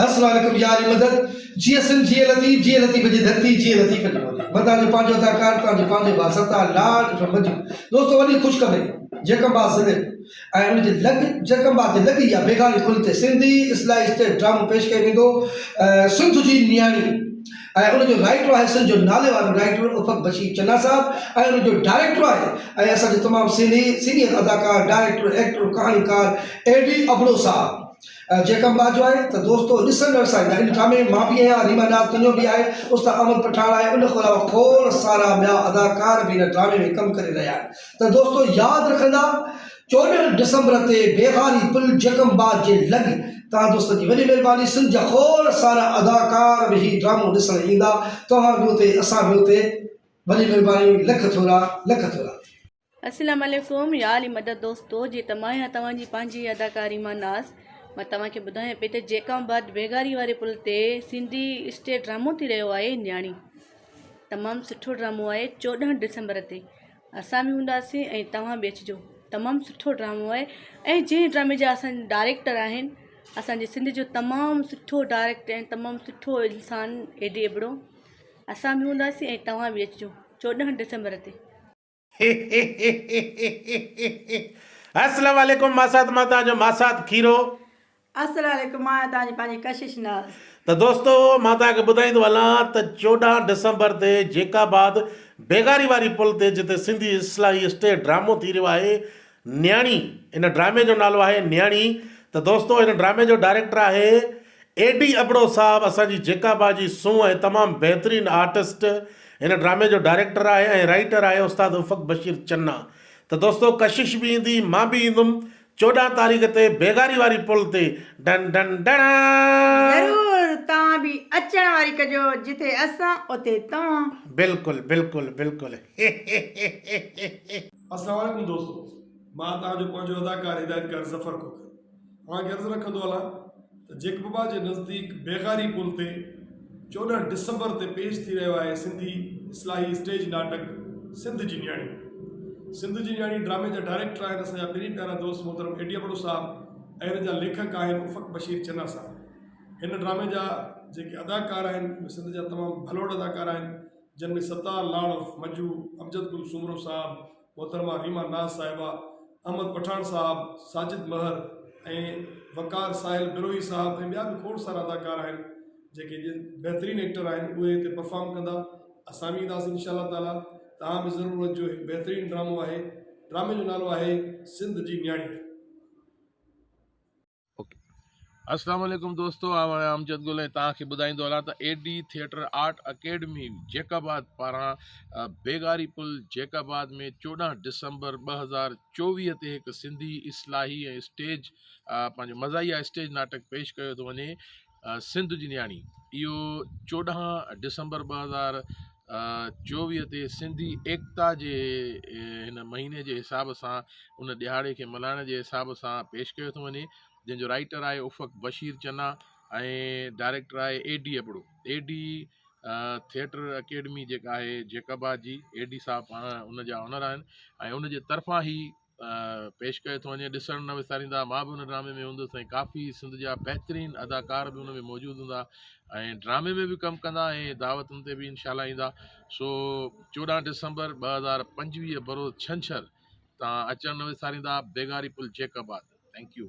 السلام عليڪم يا علي مدد جيئي سنڌ جيئي لطيف جيئي لطيف جي ڌرتي جيئي لطيف جي ٻولي مان توهان جو پنهنجو اداڪار توهان جو پنهنجو ڀاء ستار لاڙ فرام مجو دوستو وڏي خوشخبري جيڪب آباد ضلعي ۽ ان جي لڳ جيڪب آباد جي لڳ يا بيگاڻي پل تي سنڌي اصلاحي اسٽيج ڊرامو پيش ڪيو ويندو سنڌ جي نياڻي ۽ ان جو رائيٽر آهي سنڌ جو نالي وارو رائيٽر افق بشير چنا صاحب ۽ ان جو ڊائريڪٽر آهي ۽ اسان جو تمام سينيئر اداڪار ڊائريڪٽر ايڪٽر ڪهاڻيڪار اي ڊي ابڙو صاحب جيڪب آباد جو آهي ته دوستو ڏسندڙ سائين ان ڊرامي ۾ مان به آهيان ريما ناز تنيو به آهي استاد احمد پٺاڻ آهي ان کان علاوه کوڙ سارا ٻيا اداڪار به ان ڊرامي ۾ ڪم ڪري رهيا آهن ته دوستو ياد رکندا 14 ڊسمبر تي بيغاري پل جيڪب آباد جي لڳ توهان دوستن جي وڏي مهرباني سنڌ جا کوڙ سارا اداڪار به هي ڊرامو ڏسڻ ايندا توهان به اتي اسان به اتي وڏي مهرباني لک ٿورا لک ٿورا. السلام عليڪم يا علي مدد دوستو جي ته مان آهيان توهان جي پنهنجي اداڪار ريما ناز مان توهان کي ٻڌايان پئي ته جيڪب آباد بيگاري واري پل تي سنڌي اسٽيج ڊرامو ٿي رهيو آهي نياڻي تمام سٺو ڊرامو آهي 14 ڊسمبر تي اسان به هونداسين ۽ توهان به اچجو تمام سٺو ڊرامو آهي ۽ جنهن ڊرامي جا اسان ڊائريڪٽر آهن اسان جي سنڌ جو تمام سٺو ڊائريڪٽر ۽ تمام سٺو انسان اي ڊي ابڙو اسان به هونداسين ۽ توهان به اچجو 14 ڊسمبر تي. السلام عليڪم ماسات مان توهان جو ماسات کيرو. السلام عليڪم مان آهيان توهان جي پنهنجي ڪشش ناز. ته دوستو مان توهان کي ٻڌائيندو هلان ته 14 ڊسمبر تي جيڪب آباد بيگاري واري پل تي جتي سنڌي اصلاحي اسٽيج ڊرامو ٿي رهيو آهي نياڻي ان ڊرامي جو نالو آهي نياڻي ته دوستو ان ڊرامي جو ڊائريڪٽر آهي اي ڊي ابڙو صاحب اسان جي جيڪابا جي سونهن ۽ تمام بهترين آرٽسٽ هن ڊرامي جو ڊائريڪٽر آهي ۽ رائيٽر آهي استاد افق بشير چنا ته دوستو ڪشش به ايندي مان به ايندم 14 تاريخ تي بيگاري واري پل تي ڊن ڊن ڊڙان. ضرور توهان به اچڻ واري ڪجو جتي اسان اتي توهان. بلڪل بلڪل بلڪل هي. السلام عليڪم دوستو مان توهان جو پنهنجو اداڪار هدايتڪار ظفر کوکر اوهان کي عرض رکندو هلان ته جيڪب آباد جي نزديڪ بيغاري پل تي 14 ڊسمبر تي پيش ٿي رهيو آهي سنڌي اصلاحي اسٽيج ناٽڪ سنڌ جي نياڻي سنڌ جي نياڻي ڊرامي جا ڊائريڪٽر آهن اسان جا پرين پيارا دوست محترم اي ڊي ابڙو صاحب ۽ ان جا ليکڪ آهن افق بشير چنا صاحب هن ڊرامي جا جيڪي اداڪار آهن اهي سنڌ جا تمام ڀلوڙ اداڪار آهن جن ۾ ستار لاڙ عرف مجو، امجد گل سومرو صاحب، محترمه ريما ناز صاحبه، احمد پٺاڻ صاحب، ساجد مهر ۽ وقار ساحل بروهي صاحب ۽ ٻيا به کوڙ سارا اداڪار آهن جيڪي بهترين ايڪٽر آهن اهي هتي پرفارم ڪندا اسان به اينداسين انشاء الله تعالي توهان به ضرور اچجو هڪ بهترين ڊرامو آهي ڊرامي جو نالو آهي سنڌ جي نياڻي. السلام عليڪم دوستو آئون آهيان امجد گل ۽ توهان کي ٻڌائيندو هلان ته A D theatre art academy Jacobabad پاران بيگاري پل جيڪب آباد ۾ 14 ڊسمبر 2024 تي هڪ سنڌي اصلاحي ۽ اسٽيج پنهنجو مزاحيه اسٽيج ناٽڪ پيش ڪيو ٿو وڃي سنڌ جي نياڻي اهو 14 ڊسمبر 2024 تي سنڌي ايڪتا جي هن مهيني جي حساب سان ان ڏهاڙي کي ملهائڻ جي حساب سان پيش ڪيو ٿو وڃي جنهن جو رائيٽر آهي افق بشير چنا ۽ ڊائريڪٽر آهي A D Abro A D theatre academy جيڪا آهي جيڪب آباد جي اي ڊي صاحب پاڻ ان جا آنر آهن ۽ ان جي طرفان هي پيش ڪيو ٿو وڃي ڏسڻ نه وساريندا مان به ان ڊرامي ۾ هوندس ۽ ڪافي سنڌ جا بهترين اداڪار به ان ۾ موجود هوندا ۽ ڊرامي ۾ به ڪم ڪندا ۽ دعوتن تي به انشاء الله ايندا سو 14 ڊسمبر 2025 بروز ڇنڇر تان اچڻ نه وساريندا بيگاري پل جيڪب آباد thank you.